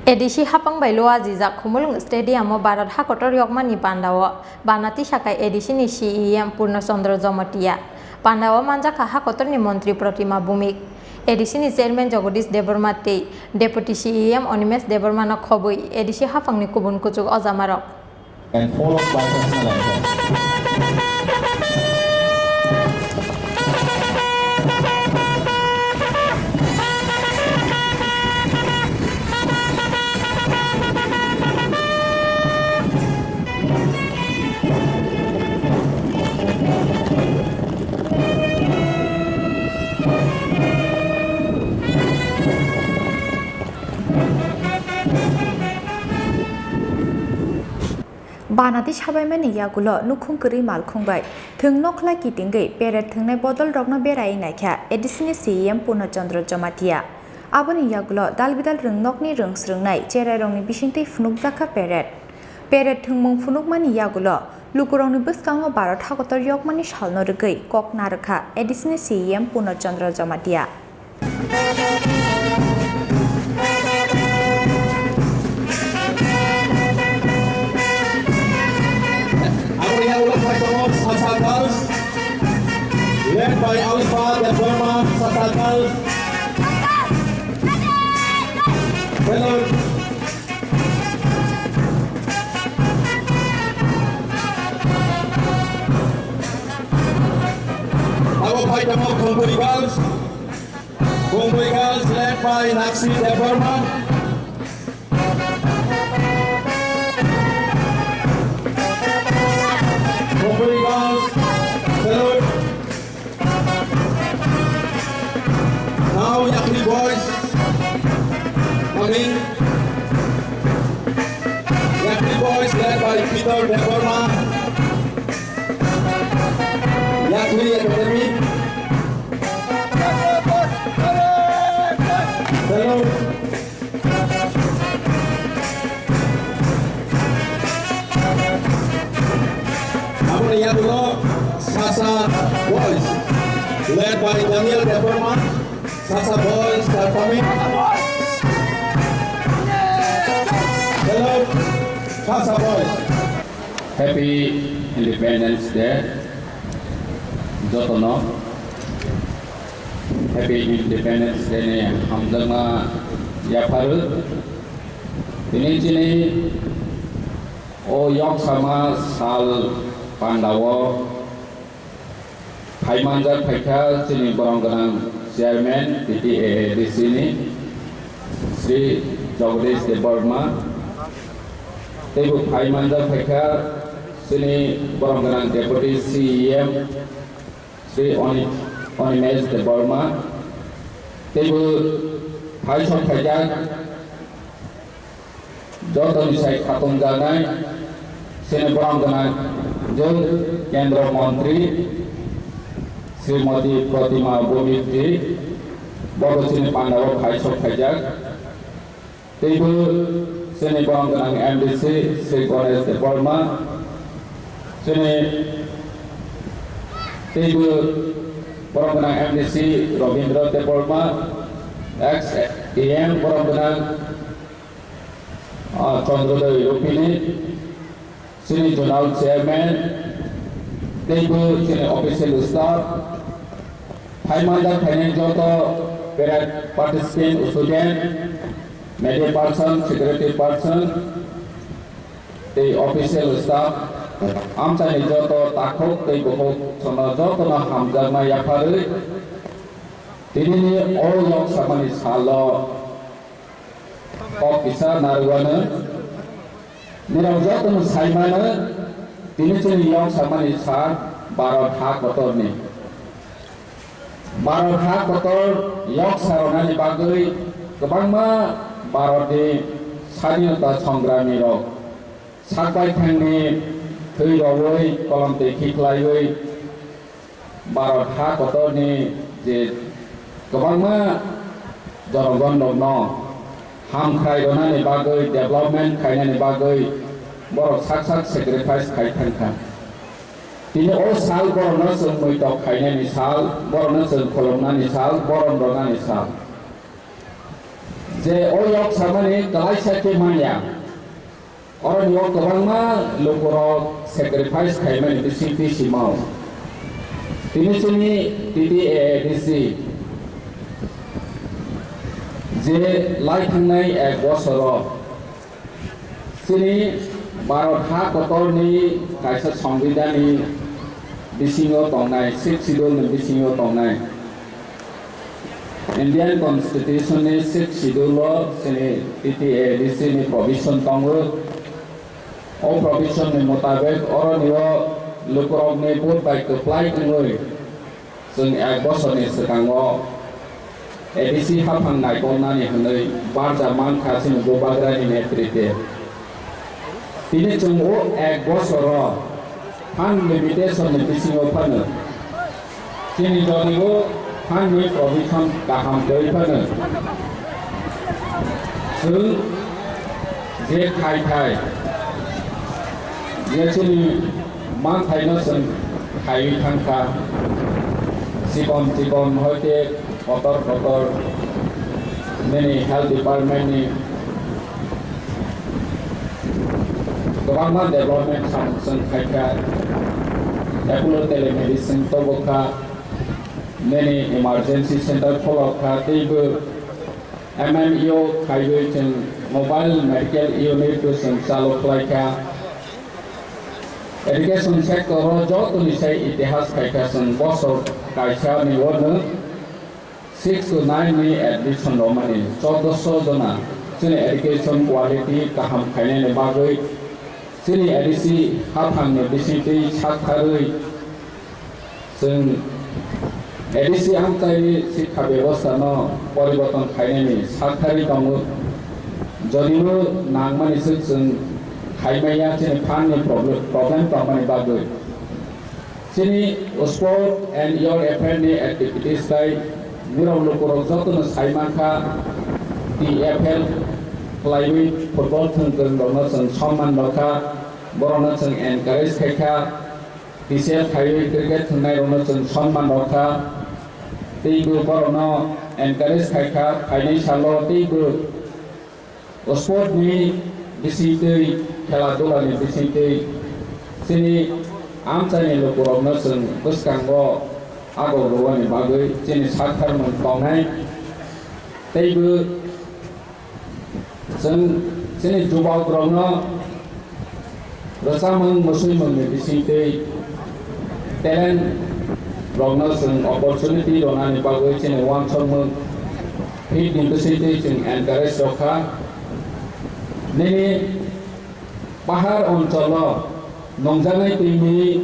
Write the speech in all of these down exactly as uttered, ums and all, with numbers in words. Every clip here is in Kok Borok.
A D C hapang bai luajijak Khumulwng Stadium o Bharat hakotor yokmani pandao bana tisakai A D C ni C E M Purno Chandra Jamatia. Pandao manjakha hakotorni montri Protima Bhumik, A D C ni chairman Jagadish Debbarma tei Deputy C E M Animesh Debbarma no khobwi A D C hapangni kubun kuchuk ojamarok. And followed by personal anthem. Banati sabaimani yagulo nukhung kwrwi malkhung bai thwng nokhlai kitingwi peret thwngnai bodolrokno berai naikha A D C ni C E M Purno Chandra Jamatia. Aboni yagulo dalbidal rwngnokni rwng srwngnai cherairokni bisingtwi phunukjakha peret. Peret thwngmung phunukmani yagulo lukurokni bwskango Bharat hakotor yokmani salno rwgwi kok narwkha A D C ni C E M Purno Chandra Jamatia. Abo yang ulo phai tongo Sasa Girls, led by Alifa Debbarma, Sasa Girls. Hello. Abo phai tongo Khongpuri Girls. Khongpuri Girls led by Nakshi Debbarma. Khongpuri Girls, salute. Now Yakli Boys coming. Yakli Boys led by Peter Debbarma. Yakli Academy. Hello. Aboni yagulo Sasa Boys, led by Daniel Debbarma. Sasa Boys are coming. Hello, Sasa Boys. Happy Independence Day jotono. Happy Independence Day ni hamjakma yapharu. Tini chini o yoksama sal pandao phai manjak phaikha chini borom gwnang chairman T T A A D C ni Sri Jagadish Debbarma. Teibo phai manjak phaikha chini borom gwnang Deputy C E M Sri Oni-, Onimesh Debbarma. Teibo phai sok phaijak jotoni sai khatungjaknai chini borom gwnang jil Kendra Montri Srimati Protima Bhumik ji, bobo chini pandao phai sok phaijak. Teibo chini borom gwnang M D C Sri Ganesh Debbarma, chini teibo borom gwnang M D C Robindra Debbarma, ex E M borom gwnang, ah, Chandrodaya Rupini, chini zonal chairman, teibo chini official staff, phai manjak phainai joto parade participant, student, media person, security person, tei official staff, amchaini joto takhuk tei bukhuk chwngno jotono hamjakma yapharwi tinini o yok samani salo kok kisa narwkano. Nirok jotono saimano, tini chini yok samani sal Bharat ha kotorni. Bharat ha kotor yok sa rwnani bagwi kwbangma Bharatni sadinota songgramirok sak baithangni thwi rogwi kolom twi khiklaiwi Bharat ha kotorni je kwbangma jonogonrokno hamkhrai rwnani bagwi, development khainani bagwi borok sak sak sacrifice khai thangkha. Tini o sal borokno chwng muitok khainani sal, borokno chwng khulumnani sal, borom rwnani sal. Je o yok samani kwlaisa khe manya. Oroni o kwbangma lukurok sacrifice khaimani bisingtwi simao. Tini chini T T A A D C je lai thangnai ek bosoro chini Bharat ha kotorni kaisa Songbidanni bisingo tongnai, Sixth Schedule ni bisingo tongnai. Indian Constitution ni Sixth Schedule o chini T T A A D C ni provision tongo. O provision ni mutabek oroni o lukurokni vote bai kwplai wngwi chwng ek bosorni swkango A D C haphang naikolnani hwnwi barja mankha chini Bubagrani netrite. Tini chwng o ek bosoro fund limitation ni bisingo phano chini joni o fund ni provision kaham twi phano chwng je khai khai je chini manthaino chwng khaiwi thangkha. Chikon chikon hoite kotor kotor nini health department ni kwbangma development samung chwng khaikha. Apollo telemedicine tobokha, nini emergency center kholokha, teibo M M E O khaiwi chwng mobile medical unit bo chwng chalu khlaikha. Education sector o jotoni sai itihas khaikha chwng bosor kaisa ni ono six to nine ni admission romani chordoso jona chini education quality kaham khainani bagwi chini A D C haphangni bisingtwi saktharwi chwng A D C amchaini sikha bebostha no poriborton khainani saktharwi tongo. Jodibo nangmani swk chwng khaimaya chini fund ni problem, problem tongmani bagwi. Chini sport and youth affair ni activities bai nirok lukurok jotono sai mankha, T F L khlaiwi football thwng kwrwng rokno chwng sonman rokha, borokno chwng encourage khaikha, T C L khaiwi cricket thwngnai rokno chwng sonman rokha, teibo borokno encourage khaikha, phainai salo teibo O sport ni bisingtwi, khela dula ni bisingtwi, chini amchaini lukurokno chwng bwskango agor rwani bagwi chini saktharmung tongnai. Teibo chwng chini jubokrokno rwchapmung, mwswimung ni bisingtwi talent rokno chwng opportunity rwnani bagwi chini uansukmung, fit ni bisingtwi chwng encourage rwkha. Nini pahar oncholo nungjaknai twini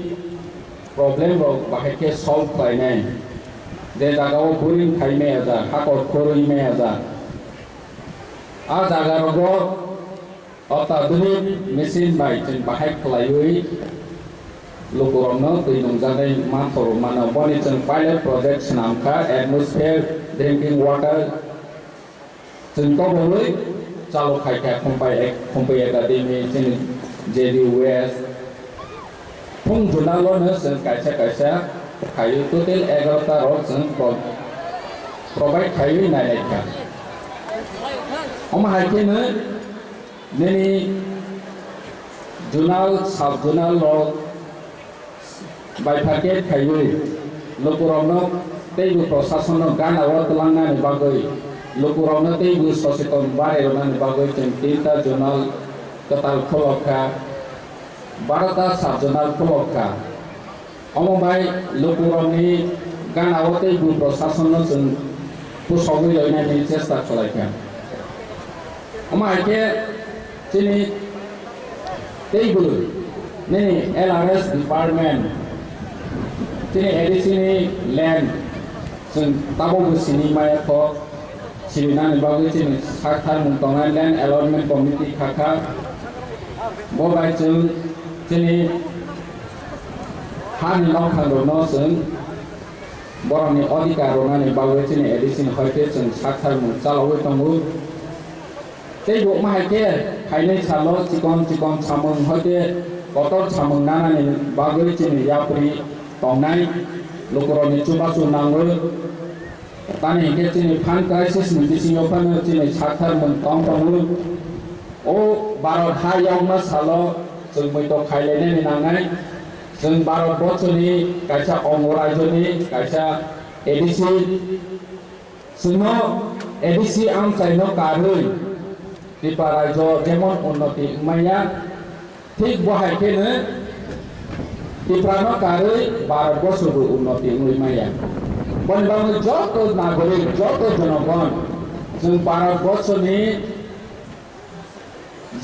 problem rok bahai khe solve khlainai. Je jaga o boring khai maya jak, hakor khorwi maya jak, a jaga rogo Otadhunik machine bai chwng bahai khlaiwi lukurokno twi nungjaknai manthok rwmano. Boni chwng pilot project swnamkha, atmosphere drinking water. Chwng tobowi chalu khaikha Khumpai, Khumpai Academy, chini J D West. Phung juna lono chwng kaisa kaisa khaiwi total egarota rok chwng pro-, provide khaiwi nailaikha. Omo hai kheno nini zonal, sub zonal rok bifurcate khaiwi lukurokno teibo prosasonno gana o twlangnani bagwi lukurokno teibo soseton barwi rwnani bagwi chwng tinta zonal kwtal kholok kha. Barota sub zonal kholok kha. Omo bai lukurokni gana o teibo prosasonno chwng pusogwi roinani chesta khlai kha. Omo hai khe chini teibo nini L R S department, chini A D C ni land chwng tabukbo sini maya kho. Sirinani bagwi chini saktharmung tongnai Land Allotment Committee khakha. Bo bai chwng chini hani nokthang rokno chwng borokni odhikar rwnani bagwi chini A D C ni hoi khe chwng saktharmung chalogwi tongo. Tei bo wngma hai khe phainai salo chikon chikon samung hoi khe kotor samung nanani bagwi chini yapri tongnai lukurokni chubachu nangwi. Tamni hinkhe chini fund crisis ni bisingo phano chini sakthar mung tong tongo. O Bharat ha yokma salo chwng muitok khailainani nangnai. Chwng Bharat borchoni kaisa ongo rajyoni kaisa A D C. Chwngno A D C amchaino karwi Tripura rajyo jemon unnoti wngmaya, thik bo hai kheno Tripurano karwi Bharat borsobo unnoti wngwi maya. Boni bagwi joto nagorik, joto jonogon chwng Bharat borsoni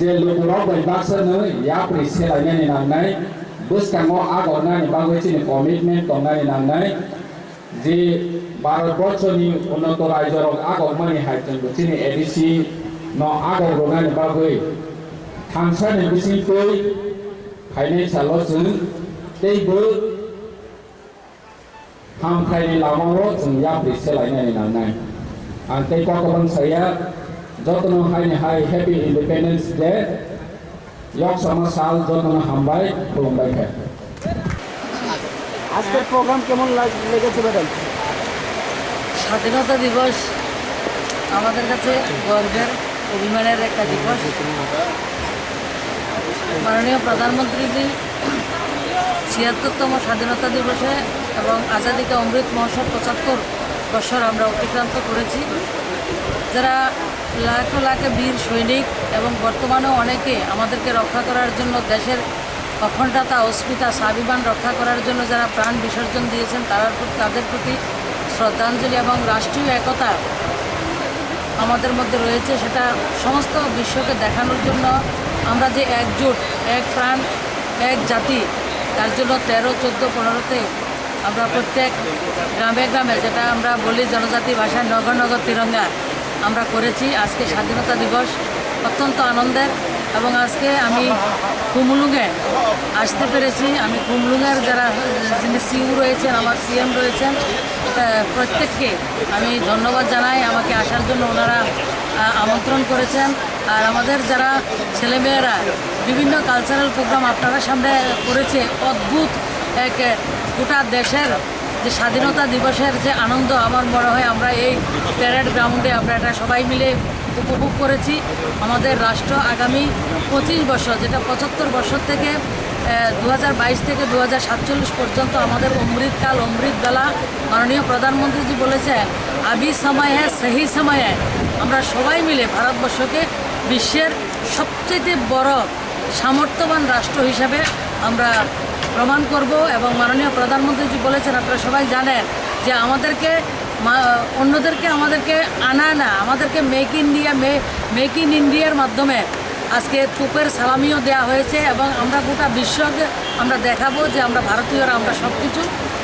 je lukurok bai baksano yapri selainani nangnai, bwskango agoknani bagwi chini commitment tongnani nangnai. Je Bharat borchoni unnoto rajyorok agokmani hai chwngbo chini A D C no agok rwnani bagwi thangsani bisingtwi phainai salo chwng teibo hamkraini lamao chwng yapri selainani nangnai. Ang tei kok kwbang saya, jotono haini hai Happy Independence Day. Yok sama sal jotono hambai, khulumbai khe. আজকের প্রোগ্রাম কেমন লাগ- লেগেছে, ম্যাডাম? স্বাধীনতা দিবস আমাদের কাছে গর্বের, অভিমানের একটা দিবস। মাননীয় প্রধানমন্ত্রীজি ছিয়াত্তরতম স্বাধীনতা দিবসে এবং আজাদী কা অমৃত মহোৎসব পঁচাত্তর বছর আমরা অতিক্রান্ত করেছি। যারা লাখো লাখে বীর সৈনিক এবং বর্তমানেও অনেকে আমাদেরকে রক্ষা করার জন্য, দেশের অখণ্ডতা, অস্মিতা, স্বাভিমান রক্ষা করার জন্য যারা প্রাণ বিসর্জন দিয়েছেন, তারার প্রতি, তাদের প্রতি শ্রদ্ধাঞ্জলি এবং রাষ্ট্রীয় একতা আমাদের মধ্যে রয়েছে, সেটা সমস্ত বিশ্বকে দেখানোর জন্য আমরা যে একজোট, এক প্রাণ, এক জাতি, তার জন্য তেরো, চোদ্দ, পনেরোতে আমরা প্রত্যেক গ্রামে গ্রামে, যেটা আমরা বলি জনজাতি ভাষায় নগর নগর তিরঙ্গা, আমরা করেছি। আজকে স্বাধীনতা দিবস অত্যন্ত আনন্দের, এবং আজকে আমি খুমলুঙে আসতে পেরেছি। আমি খুমলুঙের যারা, যিনি সিইও রয়েছেন, আমার সিএম রয়েছেন, আহ, প্রত্যেককে আমি ধন্যবাদ জানাই আমাকে আসার জন্য। ওনারা, আহ, আমন্ত্রণ করেছেন। আর আমাদের যারা ছেলেমেয়েরা বিভিন্ন কালচারাল প্রোগ্রাম আপনারা সামনে করেছে, অদ্ভুত এক, আহ, গোটা দেশের যে স্বাধীনতা দিবসের যে আনন্দ, আমার মনে হয় আমরা এই প্যারেড গ্রাউন্ডে আমরা এটা সবাই মিলে উপভোগ করেছি। আমাদের রাষ্ট্র আগামী পঁচিশ বছর, যেটা পঁচাত্তর বছর থেকে, আহ, দু হাজার বাইশ থেকে দু হাজার সাতচল্লিশ পর্যন্ত আমাদের অমৃতকাল, অমৃত বেলা। মাননীয় প্রধানমন্ত্রীজি বলেছেন, "আভি সময় হ্যায়, সহি সময় হ্যায়।" আমরা সবাই মিলে ভারতবর্ষকে বিশ্বের সবচেয়ে বড় সামর্থ্যবান রাষ্ট্র হিসাবে আমরা প্রমাণ করব। এবং মাননীয় প্রধানমন্ত্রীজি বলেছেন, আপনারা সবাই জানেন, যে আমাদেরকে মা-, অন্যদেরকে আমাদেরকে আনা না, আমাদেরকে make India, May-, make in ইন্ডিয়ার মাধ্যমে আজকে তুপের সালামিও দেওয়া হয়েছে এবং আমরা গোটা বিশ্বকে আমরা দেখাবো যে আমরা ভারতীয়রা, আমরা সব কিছু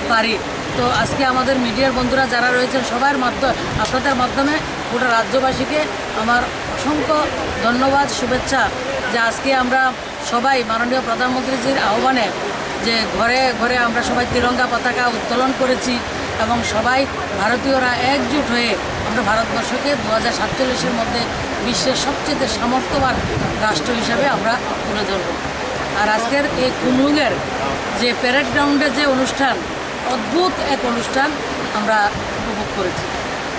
পারি। তো আজকে আমাদের মিডিয়ার বন্ধুরা যারা রয়েছেন, সবার মাধ্যমে, আপনাদের মাধ্যমে গোটা রাজ্যবাসীকে আমার অসংখ্য ধন্যবাদ, শুভেচ্ছা, যে আজকে আমরা সবাই মাননীয় প্রধানমন্ত্রীজির আহ্বানে যে ঘরে ঘরে আমরা সবাই তিরঙ্গা পতাকা উত্তোলন করেছি এবং সবাই ভারতীয়রা একজোট হয়ে আমরা ভারতবর্ষকে দু হাজার সাতচল্লিশের মধ্যে বিশ্বের সবচেয়ে সামর্থ্যবান রাষ্ট্র হিসাবে আমরা তুলে ধরব। আর আজকের এই খুমলুঙের যে প্যারেড গ্রাউন্ডে যে অনুষ্ঠান, অদ্ভুত এক অনুষ্ঠান আমরা উপভোগ করেছি।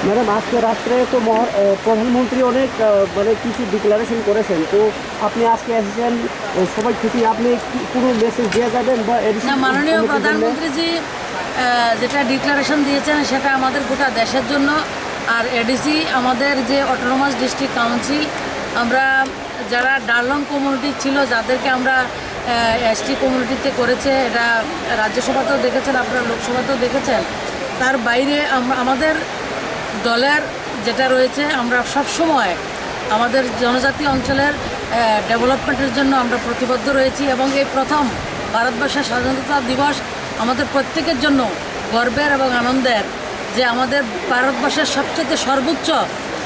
ম্যাডাম, আজকে রাত্রে তো মহা-, আহ, প্রধানমন্ত্রী অনেক, আহ, মানে কিছু ডিক্লারেশন করেছেন, তো আপনি আজকে এসেছেন, আহ, সবাই খুশি, আপনি কি কোনো মেসেজ দিয়ে যাবেন বা এডিসি না, মাননীয় কমিটির জন্য? প্রধানমন্ত্রীজি, আহ, যেটা ডিক্লারেশন দিয়েছেন, সেটা আমাদের গোটা দেশের জন্য। আর এডিসি আমাদের যে অটোনোমাস ডিস্ট্রিক্ট কাউন্সিল, আমরা যারা ডারলং কমিউনিটি ছিল, যাদেরকে আমরা, আহ, এসটি কমিউনিটিতে করেছে, এটা রাজ্যসভাতেও দেখেছেন আপনারা, লোকসভাতেও দেখেছেন। তার বাইরে আম-, আমাদের দলের যেটা রয়েছে, আমরা সবসময় আমাদের জনজাতি অঞ্চলের, আহ, ডেভেলপমেন্টের জন্য আমরা প্রতিবদ্ধ রয়েছি এবং এই প্রথম ভারতবর্ষের স্বাধীনতা দিবস আমাদের প্রত্যেকের জন্য গর্বের এবং আনন্দের যে আমাদের ভারতবর্ষের সবচেয়ে সর্বোচ্চ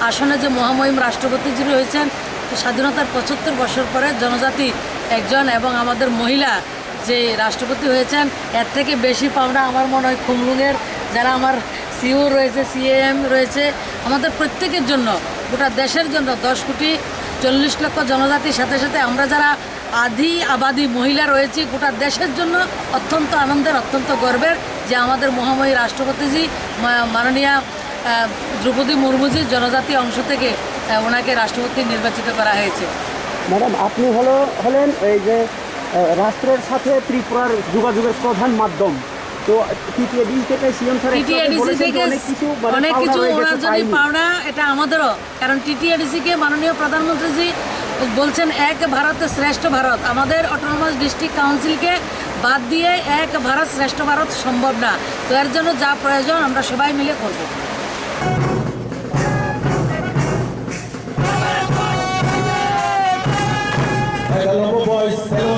আসনে যে মহামহিম রাষ্ট্রপতিজি রয়েছেন, তো স্বাধীনতার পঁচাত্তর বছর পরে জনজাতি একজন এবং আমাদের মহিলা যে রাষ্ট্রপতি হয়েছেন, এর থেকে বেশি পাওনা আমার মনে হয় খুমলুঙের যারা আমার সিইও রয়েছে, সিএম রয়েছে, আমাদের প্রত্যেকের জন্য, গোটা দেশের জন্য, দশ কোটি চল্লিশ লক্ষ জনজাতির সাথে সাথে আমরা যারা আদি আবাদি মহিলা রয়েছি, গোটা দেশের জন্য অত্যন্ত আনন্দের, অত্যন্ত গর্বের যে আমাদের মহাময়ী রাষ্ট্রপতিজি মা-, মাননীয়া আহ, দ্রৌপদী মুর্মুজির জনজাতি অংশ থেকে, আহ, ওনাকে রাষ্ট্রপতি নির্বাচিত করা হয়েছে। ম্যাডাম, আপনি হলো, হলেন এই যে, আহ, রাষ্ট্রের সাথে ত্রিপুরার যোগাযোগের প্রধান মাধ্যম। তো টিটিএডিসি থেকে সিএম স্যার একটু আগে টিটিএডিসি বলেছেন যে থেকে অনেক কিছু, মানে, অনেক পাওনা কিছু রয়ে গেছে, ওনার যদি পাইনি। পাওনা, এটা আমাদেরও, কারণ টিটিএডিসি কে মাননীয় প্রধানমন্ত্রীজি বলছেন এক ভারত শ্রেষ্ঠ ভারত, আমাদের অটোনোমাস ডিস্ট্রিক্ট কাউন্সিলকে বাদ দিয়ে এক ভারত শ্রেষ্ঠ ভারত সম্ভব না। তো এর জন্য যা প্রয়োজন আমরা সবাই মিলে করব। Hey, the Lobo boys, hello.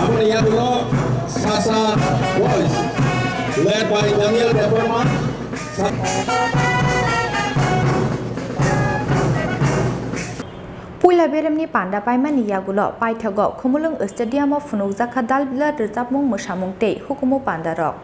Aboni yagulo Sasa Boys, led by Daniel Debbarma. Sa- Puila beremni panda paimani yagulo paithago Khumulwng Stadium-o phunukjakha dalbila rwchapmung mwsamung tei hukumu pandarok.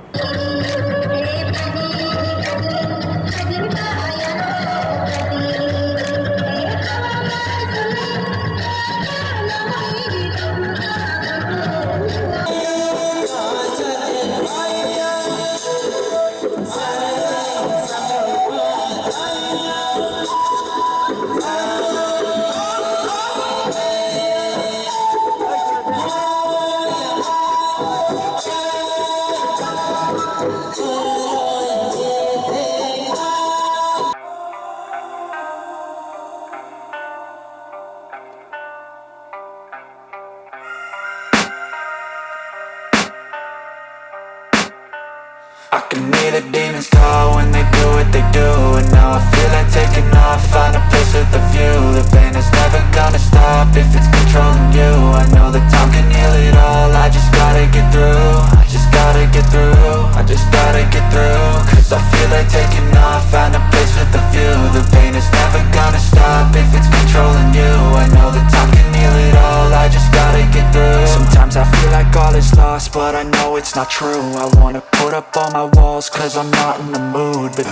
I can hear the demons call when they do what they do. And now I feel like taking off, find a place with a view. The pain is never gonna stop if it's controlling you. I know that time can heal it all, I just gotta get through. I just gotta get through, I just gotta get through. Cause I feel like taking off, find a place with a view. The pain is never gonna stop if it's controlling you. I know that time can heal it all, I just gotta get through. Sometimes I feel like all is lost, but I know it's not true. I wanna put up all my walls, cause I'm not in the mood. But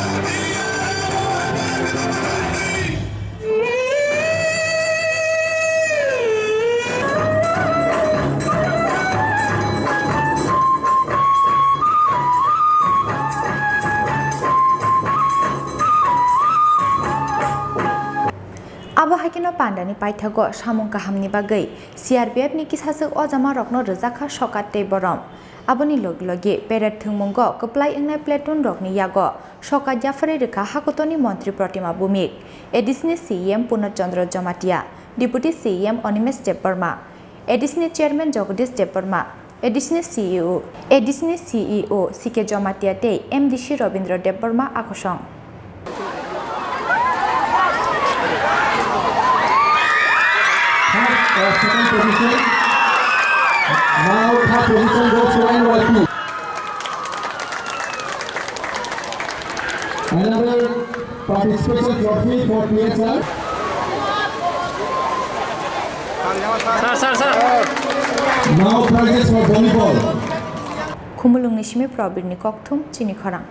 Abo hai kheno pandani paithago samung kahamni bagwi C R P F ni kisaswk ojamarokno rwjakha sokat tei borom. Aboni logi logi parade thwngmungo kwplai wngnai platoon rokni yago sokat yapharwi rwkha hakutoni montri Protima Bhumik, A D C ni C E M Purno Chandra Jamatia, Deputy C E M Animesh Debbarma, A D C ni Chairman Jagadish Debbarma, A D C ni C E O, A D C ni C E O C K Jamatia tei M D C Robindra Debbarma akosong. Third, uh, second position. Now third position goes to N Y P. Another participation trophy for P S R. Sir, sir, sir. Now prizes for volleyball. Khumulwngni simi Probirni kokthum chini khorang.